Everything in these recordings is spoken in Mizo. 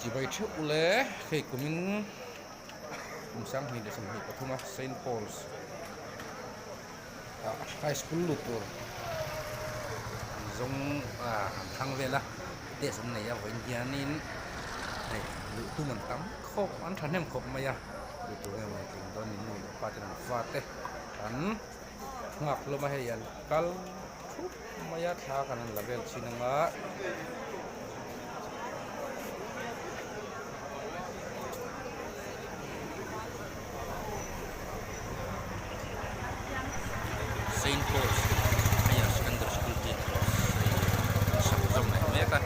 Chibai theuh ule hei kumin kum sanghnih leh 23 a Saint Paul's ah high school lut tur an zawng ah an thlang vel a test an nei a vawiin hianin hei luh tum an tam khawp an thahnem khawp mai a luh tur emaw tling dawn ni nu leh pa ten an fate an nghak hlawm a hei an kal thup mai a thla kan han la vel thin ang a. Saint Paul's Higher Secondary School hi hei sak zawm leh mek a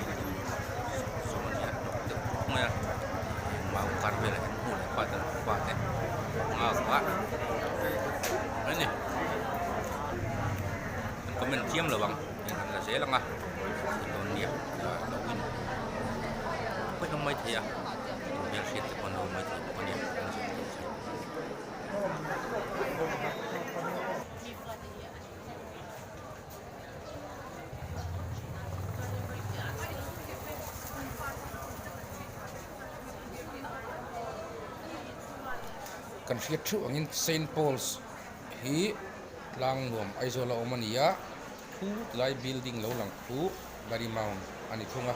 building sak zawm a ni a hnawk deuh khawp mai a mau kar velah hian hmuh leh pa ten fate nghak a mai a ni an comment chiam lo ang in han la zel ang a dawn nia lo in pawih ang mai thei a hmel hriat te pawh an lo awm mai thei bawk a nia an zir tur kha. Kan hriat theuh angin Saint Paul's hi tlang nuam Aizawl a awm a ni a, khu tilai building lo lang khu Marymount a ni thung a.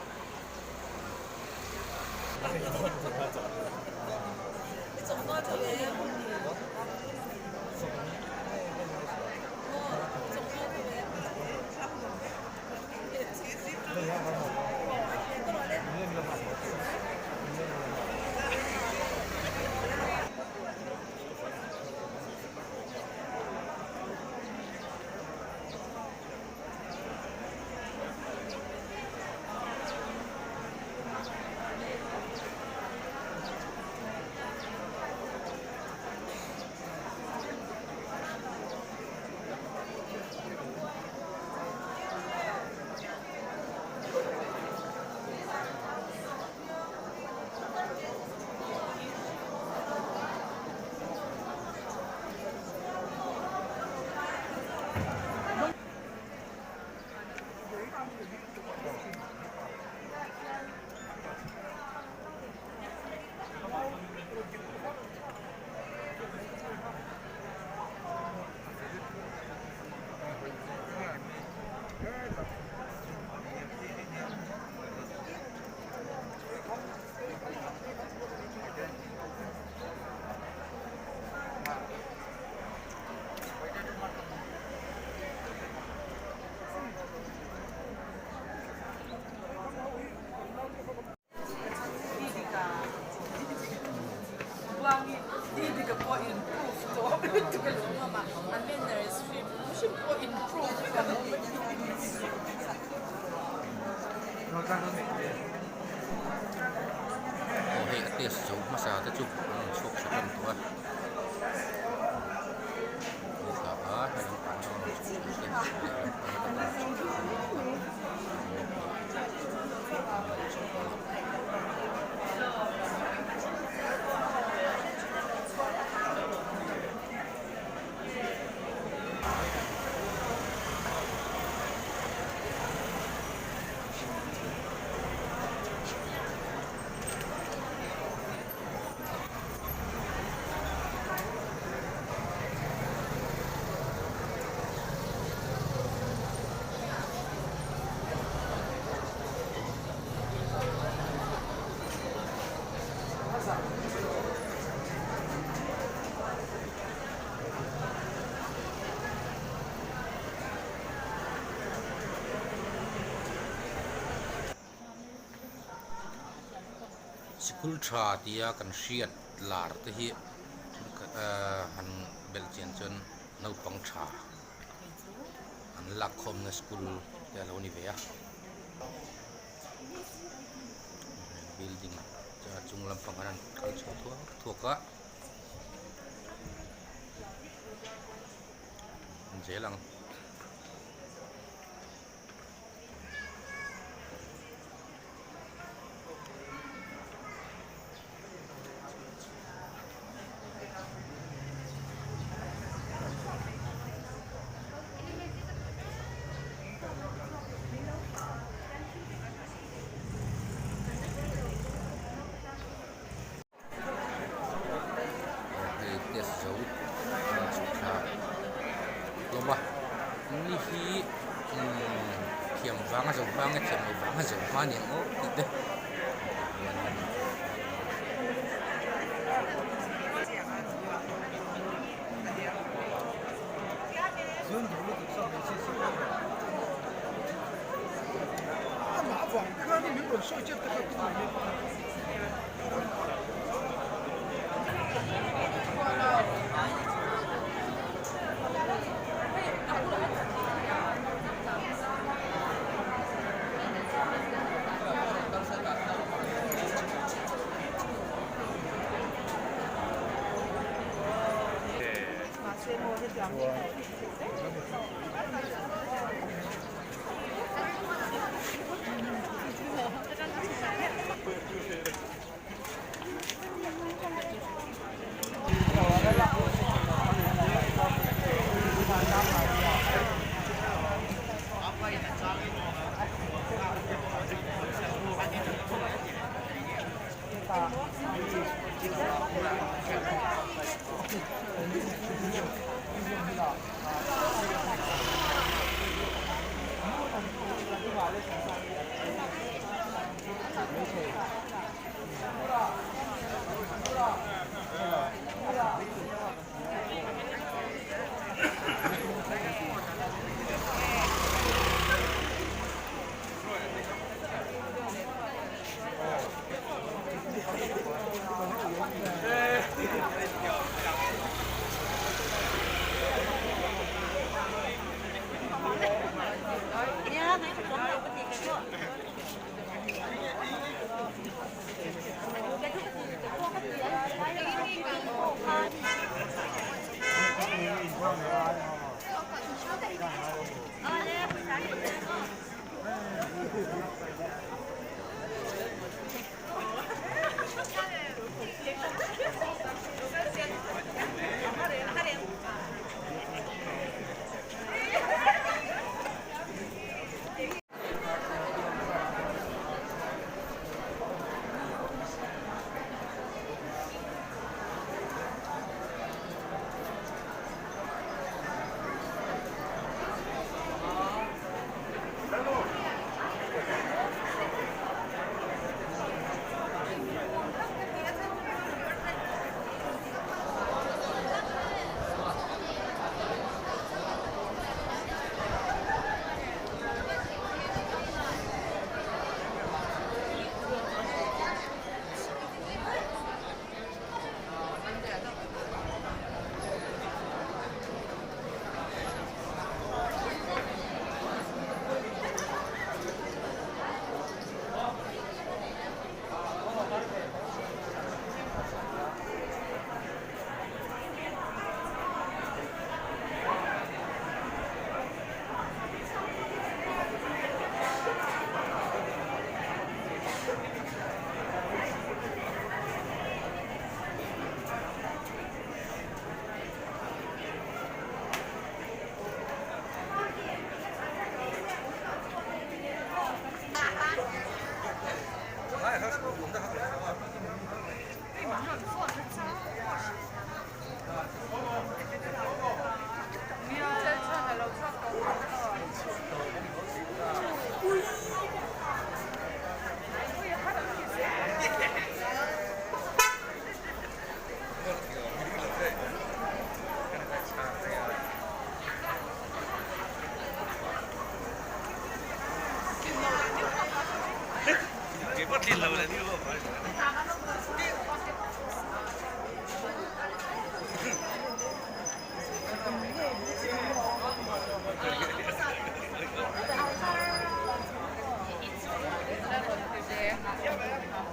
Aw hei a test zo hmasa te chu an rawn chhuak hre hlawm tawh a ni thla a hei lampang a rawn chhuak hre te lehlam pang a rawn chhuak hre te a. Sikul tha tia kan hriat lar te hi han belh chian chuan naupang tha an lak khawmna school te a lo ni ve a building a chung lampang an kal chho thuak thuak a zel ang. vanga zo hma nge thiam loh vanga zo hma ni ang aw tih te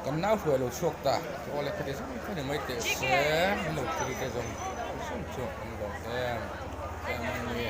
Kan nau hruai lo chhuak ta aw le khati zawng kha ni mai teh se an lo thil te zawng zawng chu an lawm em em a ni.